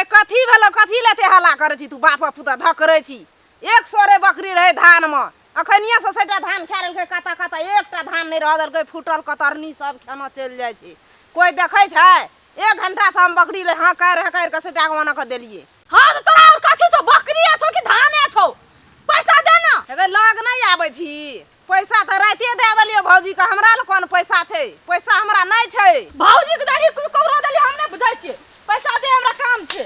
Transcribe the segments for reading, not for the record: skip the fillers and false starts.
गै कथी भेलो कथी ले एते हल्ला करै छी तू बाप पुत धकरै छी एक सोरे बकरी रहै धानमे अखनिये से सभटा धान खा लेलकै कतऽ कतऽ एकटा धान नहि रह देलकै फूटल कतरनी सब खेना चलि जाइ छै कोइ देखै छै एक घंटा से हम बकरी ले हँकारि हँकारि कऽ सभटा के ओना कऽ देलियै हाँ तो तोरा और कथी छौ बकरी छौ कि धाने छौ पैसा दे ना हे लग नहि आबै छी पैसा तऽ राइते दए देलियै भौजीके हमरा लग कोन पैसा छै पैसा हमरा नहि छै भौजी के दही ककरो देली हम नहि बुझै छियै पैसा दे हमरा काम छै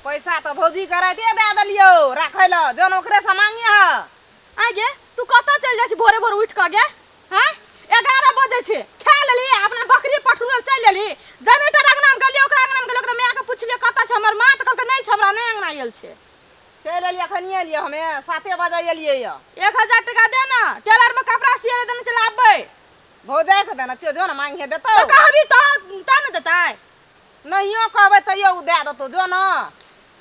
पैसा तऽ भौजीके राइते दए देलियौ राखै लए जन ओकरेसँ मांगिह आइ गे तू कतऽ चलि जाइ छी भोरे भोर उठि कऽ गे हँ 11 बजे छै खा लेली अपना बकरी पठरू लग चलि एली जनरेटर अङ्गनामे गेलियै ओकरा अङ्गनामे गेलियै ओकरा मायके पुछलियै कतऽ छै हमर माँ तऽ कहलकै नहि छै हमरा नहि अङ्गना आयल छै चलि एलियै एखनिये एलियै हमे 7 बजे एलियै यऽ 1000 टका दे ना टेलर में कपड़ा सिए ले देने चल आबै भौजाइके देने छियौ जो ने मांगिहे देतौ तऽ कहबी तऽ ता ने देतै नहियो कहबै तैयो ओ दए देतौ जो ने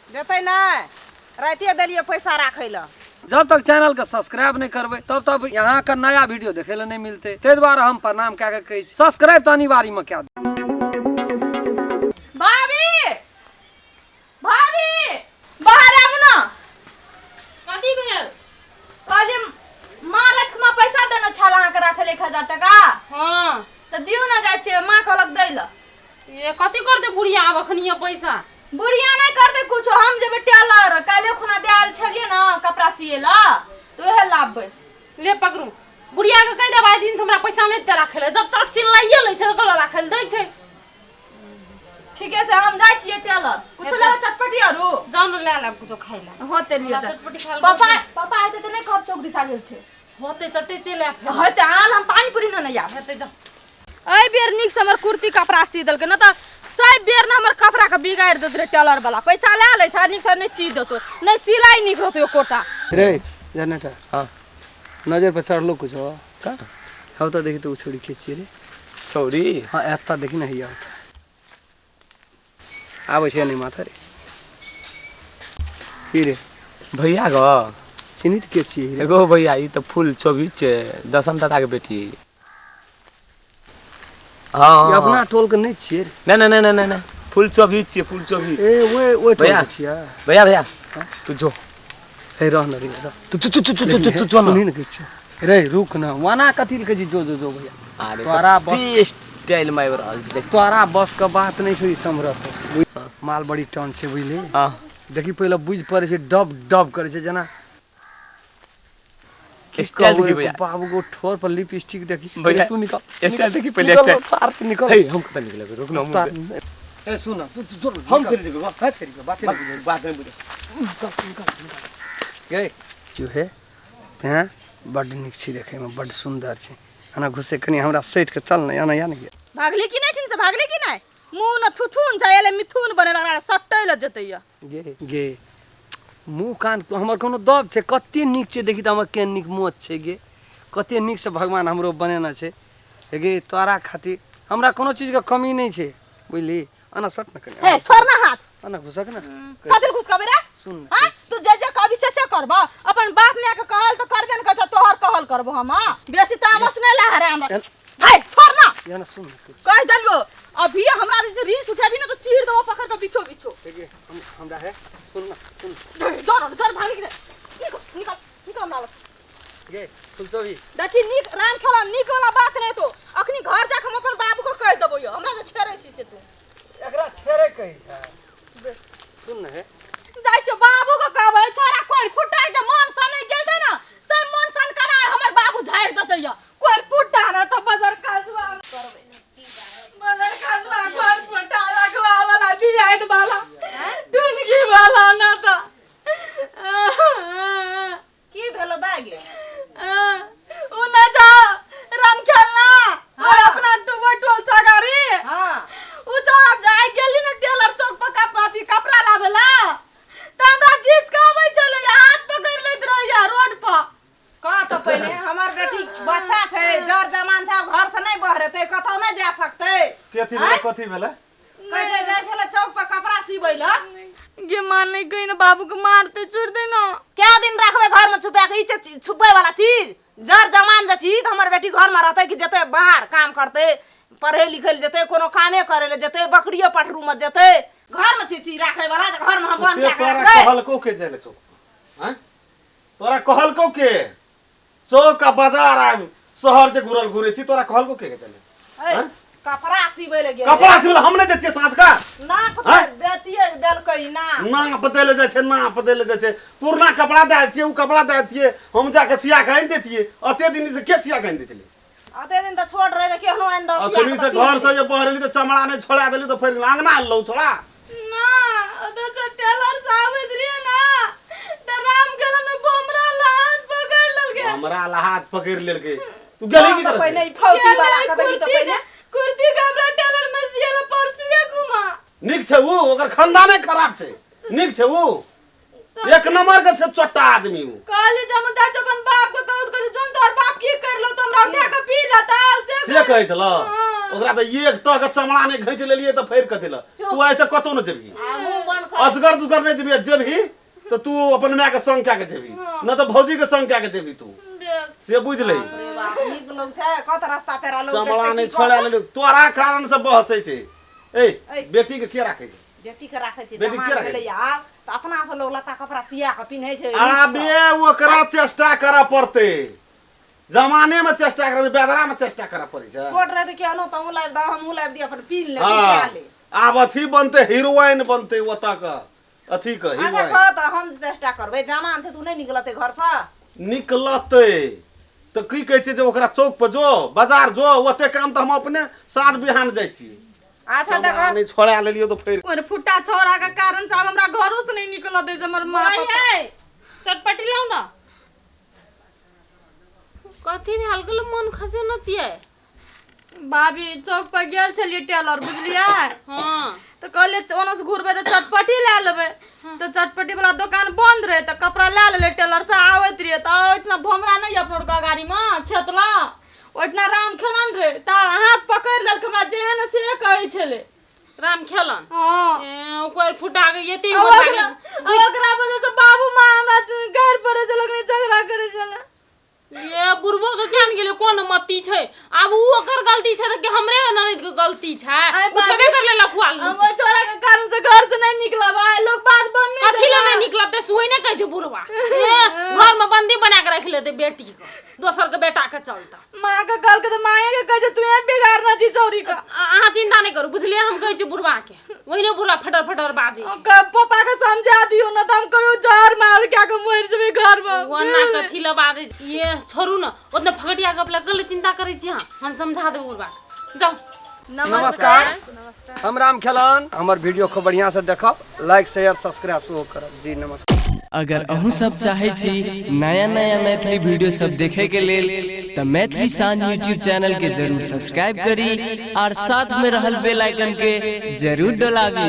देतै नहि राइते देलियै पैसा राखै लए जब तक चैनल के सब्सक्राइब नहीं करबै तब तक यहाँ के नया वीडियो देखे ला नहीं मिलते ताहि दुआरे हम प्रणाम कए के कहै छी सब्सक्राइब तऽ अनिवार्य में कए दियौ। भाभी भाभी बाहर आबू ना कथी भेल कहलियै माँ रातिमे पैसा देने छल अहाँके राखल 1000 टका हाँ तऽ दियौ ने जाइ छियै माँ कहलक दै लए ये कथी करते बुढ़िया आब अखनी पैसा बुढ़िया नहि करतै कुछो हम जेबै टेलर काल्हि खुना दए आयल छलियै ने कपड़ा सियै लए तऽ उएह लाबबै ले पकड़ू बुढ़िया के कहि देब आइ दिन से हमरा पैसा नहि देते राखै लए जब चट सिलाइए लै छै तऽ कल राखै लए दै छै ठीके छै हम जाइ छियै टेलर कुछो लेबै चटपटी आरू जाउ ने लए लेब कुछो खाइ लए होते लिअ हमरा चटपटी खाय लए पापा बहुत पापा एतै तऽ नहि कहब चौक दिशा गेल छै होते चटे चलि आयब फेर। होते आन हम पानी पूरी ने आब हेतै जाउ एहि बेर नीक से हमर कुर्ती कपड़ा सी देलकै नहि तऽ सब बेर ने हमर कपड़ा के बिगाड़ि दैत रहै टेलर वाला पैसा लए लै छै आ नीक से नहि सी देतौ नहि सिलाई नीक रहतौ एकोटा रे जनरेटर हाँ नजर पर चढ़लो कुछ हो का हम तो देखी तो छोड़ी के छियै रे छौरी हाँ एतऽ देखी ने हैया आबै छै नहि माथा रे की रे भैया गो चिन्हित के छियै रे एगो भैया ई तऽ फूल चोभी छै दसम दादा के बेटी हाँ ई अपना टोल के नहि छियै रे नहीं नहीं नहीं नहीं नहीं फूल चोभी छियै फूल चोभी ए ओए ओए टोल भैया। के छियै भैया भैया तू जो हे रह न रे रह तू तू तू तू तू तू तू जो सुनी ना ने किछु रे रुक न वाना कथी लए कहै छी जो जो जो भैया अरे तोरा बस कते स्टाइल में आबि रहल छै देख तोरा बस के बात नहि छौ ई समरत माल बड़ी टन छै बुझली हाँ देखी पहिले बुझि पड़ै छै डब डब करै छै जेना की स्टाइल कहू देखी रे भैया बाबू गो ठोर पर लिपस्टिक देखी भैया, तू निकल स्टाइल देखी पहिले निकल, स्टाइल। तार पे निकल हे हम कतऽ निकलबै रुक ना हम तार ए सुन न, तू तू जो हम फेर जेबै बा। है तेरी बात नहीं बुझै बात नहि बुझै गे चूहे तेँ बड्ड नीक छी देखैमे बड्ड सुन्दर छै एना घुसे कनि हमरा सटि कऽ चल ने एना या ने गे भागली कि नहि ठीक से भागली कि नहि मुँह न थुथुन छै एले मिथुन बने लगला सटै लए जेतै यऽ गे गे मुँह कान हमर कोनो दब छै कते नीक छै देखी तऽ हमर केहन नीक मोच छै गे कते नीकसँ भगवान हमरो बनेने छै हे गे तोरा खातिर हमरा कोनो चीजके कमी नहि छै बुझली एना सट ने कनि हे छोड़ ना हाथ एना घुसक ने कथी घुसकबै रे सुन ने हाँ तू जे जे कहबी से से करब अपन बाप माय के कहल तऽ करबे ने करतौ तोहर कहल करबो हम हाँ? बेसी तामस नहि लए रे हमरा हे छोड़ ना एना सुन ने कह देलियो अभी हमरा जे रीस उठेबी ना तो चीर देबो पकड़ के बीचो बीचो हे गे हम हमरा है सुन ना सुन जर जर भागी के निकल निकल निकल हमरा लग से। गे फुलचोभी देखी नीक राम खेला नीक वाला बात नहीं तो अखनी घर जाके हम अपन बाबू को कह देबो यो हमरा जे छेड़ै छी से तू एकरा छेड़े कहै छै सुन ने हे जाइ छौ बाबू को कहबै छोरा कोइ फुटा जे मन सन गेल छै ना से मन सन करा हमर बाबू झाड़ि देतै यो कोइ फुटा ना तो बजर खसवा करबै बजर खसवा कोइ फुटा लगवा वाला बियाड वाला ढुनगी वाला ना तो की भेलो दाइ गे उ ना जा राम खेलना और अपना टुबो टोल सगारी हाँ उ चौड़ा जाय गेली ना टेलर चौक पर कपड़ा कपड़ा लाबेला त हमरा जिस कहबै छलै हाथ पकड़ लैत रहैया रोड पर कह तऽ पहिने हमर बेटी बच्चा छै जर जमान छै आब घर से नहि बहरेतै कतौ नहि जा सकतै कथी भेलै कथी भेलै कहै छै जाइ छलै चौक पर कपड़ा सिबै लए गे माँ नहीं कही ना बाबू के मारते छोड़ दे ना कए दिन रखबै घर में छुपा के ई छै छुपबै वाला चीज जर जमान जे छी तऽ हमर बेटी घर में रहतै कि जेतै बाहर काम करतै पढ़ै लिखै लए जेतै कोनो कामे करै लए जेतै बकरियो पठरू में जेतै घर में छी राखे वाला जे घर में हम बंद से कए के तोरा रखबै। कहलको के जाय ले चौक पर, आँय? तोरा कहलको के चौक आ बाजार आ शहर जे घुरल घुरे छी तोरा कहलको के के चले ए, आँय? कपड़ा सिबै ले गेल कपड़ा सिबले हम नहि जतियै साँझ का नाप आँय? देतियै देलकै ना नाप दै ले जाइ छै नाप दै ले जाइ छै पुरना कपड़ा दए दैतियै ओ कपड़ा दए दैतियै हम जाके सिया के आनि दैतियै अते दिन से के सिया के आनि दै छलै अते दिन तऽ छोट रहै तऽ केहनो आनि दऽ सिया अखनी के से तऽ घर से जे बहरेली तऽ चमड़ा नहि छोड़ा देली तऽ फेर अंगना अनलहुँ छोड़ा ना ओतऽ से टेलर से आबैत रहियै ना तऽ राम गेलन बमरा हाथ पकड़ लेलकै हमरा हाथ पकड़ि लेलकै तू गेली की तऽ करै पहिने ई फौजी वाला के देखी तऽ पहिने कुर्ती के हमरा टेलर में सियल परसुए घुमा नीक छै ऊ ओकर खानदाने खराब छै नीक छै ऊ एक नंबर के छै चोट्टा आदमी ऊ कहली जे हम दाचो अपन बाप के कहू तऽ कहै जोन तोहर बाप की कर लो तो हमरा उठा के पी लेता से से कहै छल हाँ। ओकरा तऽ एक तह के चमड़ा नहि घींच लेलियै तऽ फाड़ि कऽ देलक तू ऐसे कतौ नहि जेबही आ मुँह बंद कर असगर दुसगर नहि जेबही आ जेबही तऽ तू अपन माय के संग कए के जेबही नहि तऽ भौजी के संग कए के जेबही तू देख से बुझि लही रे बाप नीक लोग छै कत रास्ता पेरा लोग चमड़ा देखतै नहि की छोड़ा करतै? लेलियै तोरा कारण से बहसै छै ए ऐ। बेटी के के राखै छै बेटी के राखै छै बेटी जमा के राखै भेलै आब तऽ अपना से लोग लत्ता कपड़ा सिया के पिन्है छै आबे ओकरा चेष्टा करऽ पड़तै जमाने में चेष्टा करऽ बेदरा में चेष्टा करऽ पड़ै छै छोट रहै तऽ केहनो तहूँ लाबि दह हमहूँ लाबि दिअ अपन पिन्ह ले हाँ ले आब अथी बनतै हीरोइन बनतै ओतऽ के अथी के अच्छा हीरोइन कह तऽ हम चेष्टा करबै जमान छै तू नहि निकलतै घरसँ निकलतै तऽ की कहै छै जे ओकरा चौक पर जो बाजार जो ओते काम तऽ हम अपने साँझ बिहान जाइ छी अच्छा देख नहि छोड़ा लेलियो तऽ फेर कोन फुट्टा छौड़ा के कारण से आब हमरा घरो से नहीं निकल दै छै हमर माँ पापा चटपटी लाउ ना कथी भेल गेल मन खसे न छियै भाभी चौक पर गेल छलियै टेलर बुझलियै हाँ तऽ कहलियै ओना से घुरबै तऽ चटपटी लए लेबै तऽ चटपटी वाला दोकान बंद रहै तऽ कपड़ा लए लेलै टेलर से आबैत रहियै तऽ ओहिठिना भमरा नहि यऽ अपना आरके अगाड़ीमे खेत लग ओहिठिना राम खेलन रहै तऽ हाथ पकड़ि लेलक हमरा जेहन से कहै छलै राम खेलन हाँ ए, ओकर फुटा के एते आ हिम्मत ओकरा लागल। आ ओकरा वजह से बाबू माँ हमरा घर पर छलै झगड़ा करै छलै ये बुढ़बो के ज्ञान गेलै कोन मती छै आब ऊ ओकर गलती छै तऽ कि हमरे ननद के गलती छै आइ उ छेबे करले लफुआ हम ओहि छोरा के कारण से घर से नहीं निकलब आइ लोग बात बंद नहीं कथी ले नहीं निकलते सुई नहीं कहै छै बुढ़वा ए, घर में बंदी बना के रख लेते बेटी के दोसर के बेटा के चलता माँ के कहल के तऽ माये के कहै छै तू बिगाड़ना छी चौरी के अहाँ चिंता नहीं करू बुझलियै हम कहै छी बुढ़वा के ओहिने बुढ़वा फटर फटर बाजै छै ओकर पापा के समझा दियो ना तऽ हम कहियो जहर मार के आके मरि जेबै घर में ओना कथी ले बाजै छै? ये छोड़ू ने ओतना फकटिया गप लग गेलै चिंता करै छी अहाँ हम समझा देबै बुढ़वा के जाउ नमस्कार हम राम खेलन हमर वीडियो खूब बढ़िया से देखब लाइक शेयर सब्सक्राइब सेहो करब जी नमस्कार अगर अहूँ सब चाहै छी नया नया मैथिली वीडियो सब देखे के लेल तऽ मैथिली शान यूट्यूब चैनल के जरूर सब्सक्राइब करी और साथ में रहल बेल आइकन के जरूर डोलाबी।